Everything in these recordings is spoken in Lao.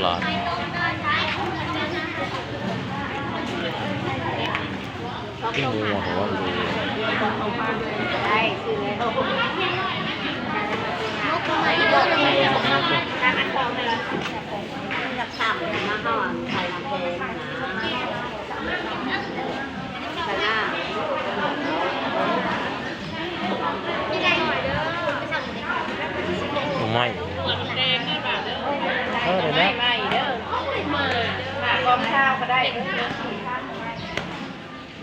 ຫຼາຍ ກິນໝູເນາະ ໝໍ່ໄມ້ ເອີ ໄດ້ແລ້ວ ກອງຊາວກໍໄດ້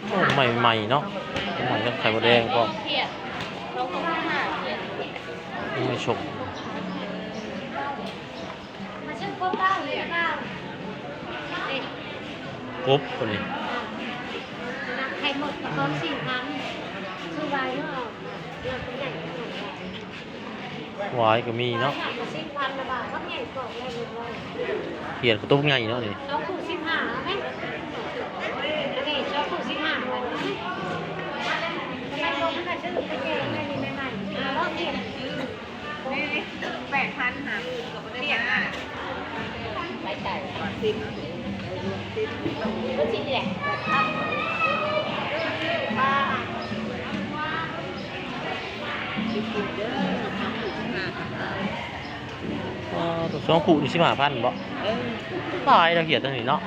ໂອ້ ໃໝ່ໆ ເນາະ ໃໝ່ ກັບໄຂ່ມົດແດງພ້ອມ ໄມ້ຊົກ ກົບຕົວນີ້ ໄຂ່ໝົດກະປອກສີ່ພັນ ຊື້ຫວາຍເນາະ ຫວາຍກໍມີເນາະ ຂຽດກໍຕົວໃຫຍ່ເນາະນີ້ ສອງຄູ່ສິບຫ້າເນາະ ອັນນີ້ສອງຄູ່ສິບຫ້າ ແປດພັນຫາ ອໍ ສອງຄູ່ນີ້ສິບຫ້າພັນບໍ່? ເອີ ຫຼາຍເນາະ ຂຽດຕົວນີ້ເນາະ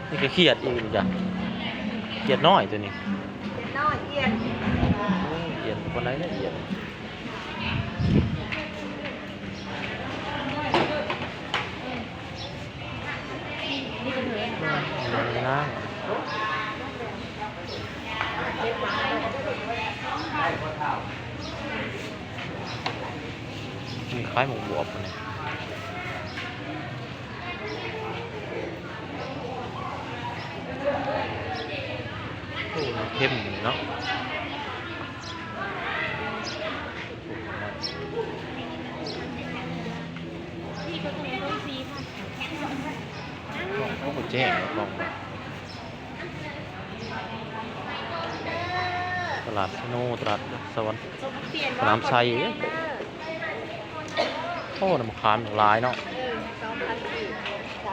ນີ້ກໍຂຽດອີກນີ້ຈ້ະ ຂຽດນ້ອຍຕົວນີ້ ຂຽດນ້ອຍ ຂຽດ ໂອ້ ຂຽດປານໃດເນາະ ຂຽດ ນີ້ຂາຍໝາກບວບນີ້ ໂອ້ ມັນເຄັມເນາະ. ໂອ້ ແຈ້ງ ຕະຫຼາດເຊໂນ ຕະຫຼາດສະຫວັນ ສະໜາມໄຊ. ໂອ້ ນ້ຳມະຂາມຫຼາຍເນາະ.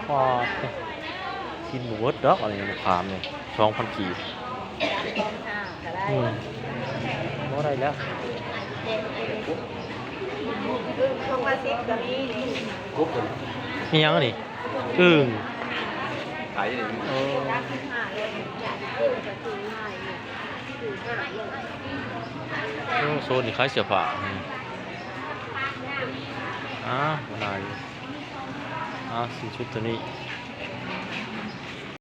ປາດ ກິນບໍ່ເບິດດອກ ອັນນີ້ມະຂາມນີ້ ສອງພັນກີບ. ອືມ ບໍ່ໄດ້ແລ້ວ ມີຫຍັງອັນນີ້? ອຶ່ງ ຂາຍຢູ່ນີ້ ເອີ ໂອ້ ໂຊນນີ້ຂາຍເສື້ອຜ້າ. ອືມ ອ່າ ບໍ່ຫຼາຍ ອ່າ ສິ້ນສຸດເທົ່ານີ້.